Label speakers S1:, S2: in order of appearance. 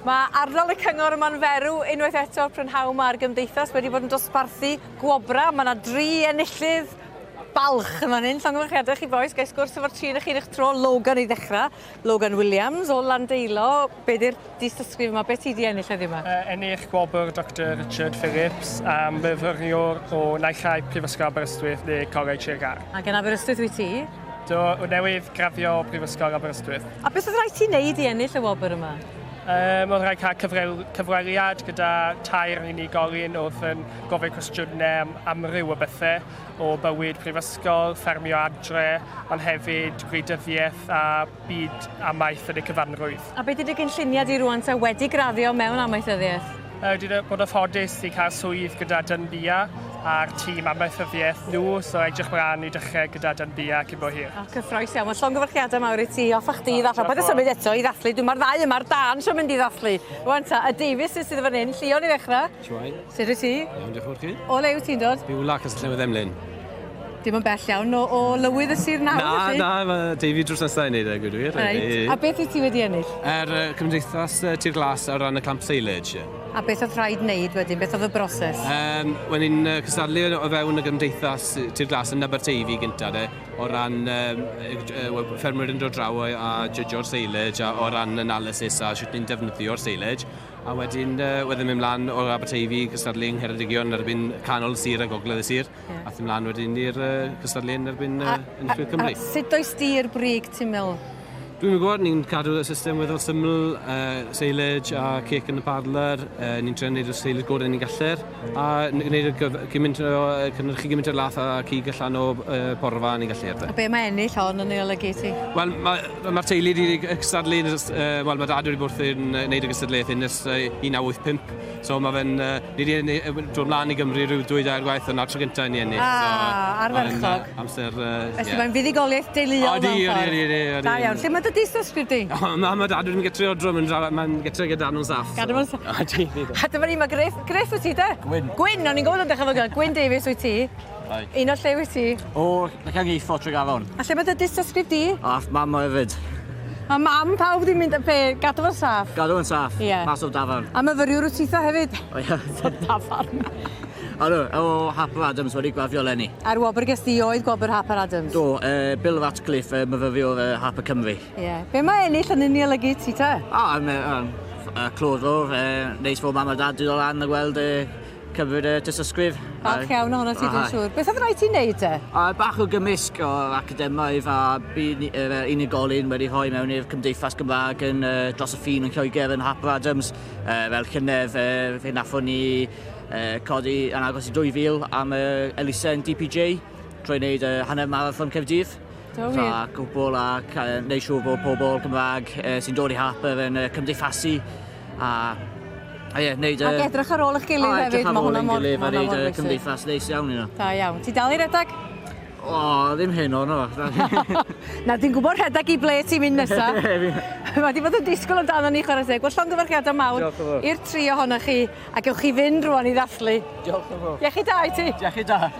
S1: Mae ardal y cyngor yma'n ferw unwaith eto prynhawn ma'r gymdeithas wedi bod yn dosbarthu gwobrau. Mae yna dri enillydd balch yn fan hyn. Llongyfarchiadau chi bois, gai sgwrs efo'r tri yn chi yn eich tro. Logan i ddechrau. Logan Williams o Landeilo. Be di'r dystysgrif yma? Be ti di ennill heddiw yma?
S2: Uh, ennill gwobr Dr Richard Phillips am fyfyriwr o naill ai Prifysgol Aberystwyth neu Coleg Sir Gâr.
S1: Ac yn Aberystwyth wyt ti?
S2: Do, newydd graddio o Brifysgol Aberystwyth.
S1: A beth oedd rhaid ti wneud i ennill y wobr yma?
S2: Um, oedd rhaid cael cyfrel, cyfweliad gyda tair unigolyn oedd yn gofyn cwestiynau am amryw o bethau o bywyd prifysgol, ffermio adre, ond hefyd gwleidyddiaeth a byd amaeth yn ei cyfanrwydd.
S1: A beth ydy gynlluniau di rwan ta wedi graddio mewn amaethyddiaeth?
S2: Wedi bod yn ffodus i cael swydd gyda Dunbia a'r tîm amaethyddiaeth nhw, so edrych mlaen i dechrau gyda Dunbia cyn bo hir.
S1: O, cyffroes iawn. Wel, llongyfarchiadau mawr i ti. Off â chdi i ddathlu. Paid â symud eto i ddathlu. Dwi'n Mae'r ddau yma ar dân eisiau mynd i ddathlu. Rwan ta, y Davies sydd fan hyn. Llion i ddechrau.
S3: Shwmae?
S1: Sut wyt ti?
S3: Iawn, diolch yn fawr chi.
S1: O le wyt ti'n dod?
S3: Beulah, Castell Newydd Emlyn.
S1: Dim yn bell iawn o, o lywydd y sir nawr,
S3: Na,
S1: felly.
S3: na, mae Davy drws nesaf i wneud e, gwyd wir.
S1: Reit. A beth wyt ti wedi ennill?
S3: Er uh, Cymdeithas uh, Tir Glas ar ran y clamp silage.
S1: A beth oedd rhaid wneud wedyn? Beth oedd y broses?
S3: Um, Wen ni'n uh, cystadlu o fewn y Gymdeithas Tir Glas yn Aberteifi gynta, de, o ran um, uh, ffermwyr yn dod draw a, a judgeo'r silage, a o ran analysis a sut ni'n defnyddio'r silage. A wedyn uh, wedyn mynd mlaen o Aberteifi i cystadlu yng Ngheredigion erbyn canol y sir a gogledd y sir. Yeah. Ath ymlaen wedyn i'r uh, cystadlu yn erbyn uh, enillwyr Cymru.
S1: A, a sut does di i'r brig, ti'n meddwl?
S3: Dwi'n gwybod, ni'n cadw y system weddol syml, uh, silage a cake yn y parlour, uh, ni'n trio gwneud y silage gorau ni'n gallu, a gwneud y gymaint o, cynhyrchu gymaint o lath a cig allan o uh, porfa ni'n gallu.
S1: A be mae ennill hon yn ei olygu ti?
S3: Wel, mae'r ma, ma teulu wedi cystadlu, uh, wel, mae dad wedi bod wrthi'n gwneud y gystadleuaeth hyn ers uh, 1985, So mae fe'n... Uh, ni wedi dod mlaen i Gymru rhyw dwy dair gwaith, ond na'r tro gyntaf i ni ennill.
S1: Ah, so, arferchog.
S3: Amser...
S1: Felly yeah. mae'n fuddugoliaeth deuluol
S3: Odi, odi, odi, odi.
S1: Da iawn. Lle mae dy dystysgrif di?
S3: O, ma, ma dad wedi gytre o drwm, mae'n gytre gyda nhw'n saff.
S1: Gadw nhw'n saff.
S3: Odi, odi.
S1: A dyma ni, mae Griff, Griff wyt ti de?
S4: Gwyn.
S1: Gwyn, o'n i'n gwybod yn dechrau fod Gwyn Davies wyt ti.
S4: Hai.
S1: Un o'r lle wyt ti?
S4: O, Llangeitho, Tregaron.
S1: A lle mae dy dystysgrif di?
S4: A mam o hefyd.
S1: Mae mam pawb di mynd, be, gadw fo'n saff?
S4: Gadw fo'n saff.
S1: Ie. Yeah.
S4: Mas o'r dafarn.
S1: A myfyriwr wyt titha hefyd?
S4: O ie.
S1: O'r dafarn.
S4: Ydw, o Harper Adams wedi graddio eleni.
S1: A'r wobr ges di oedd gwobr Harper Adams?
S4: Do, uh, Bill Ratcliffe, uh, myfyriwr uh, Harper Cymru.
S1: Ie. Yeah. Be mae ennill yn ei olygu ti te?
S4: O, oh, um, um, uh, clodwr, uh, neis fod mam a dad di dod lan a gweld uh, Cymryd y dystysgrif.
S1: Falch iawn ohono ti, dwi'n siŵr. Beth oedd rhaid ti wneud te?
S4: A bach o gymysg o'r academaidd a bu unigolyn wedi rhoi mewn i'r Cymdeithas Gymraeg yn uh, dros y ffin yn Lloegr yn Harper Adams. Uh, fel llynedd, uh, fe nathon ni uh, codi yn agos i 2000 am uh, elusen DPJ trwy wneud uh, hanner marathon Caerdydd.
S1: Do wir?
S4: So, a gwbl a wneud siŵr bod pobl Gymraeg uh, sy'n dod i Harper yn uh, cymdeithasu a a ie, wneud...
S1: Ac edrych ar ôl eich gilydd hefyd,
S4: mae hwnna mor... Edrych ar ôl ein gilydd a wneud cymdeithas neis iawn yna.
S1: Da iawn. Ti dal i redag?
S4: O, ddim heno, no.
S1: Na, dwi'n gwybod rhedeg i ble ti'n mynd nesa. Mae wedi bod yn disgwyl amdano ni chwarae teg. Wel, llongyfarchiadau mawr i'r tri ohonoch chi, a gewch chi fynd rwan i ddathlu.
S4: Diolch yn fawr.
S1: Iechyd da i ti.
S4: Iechyd da.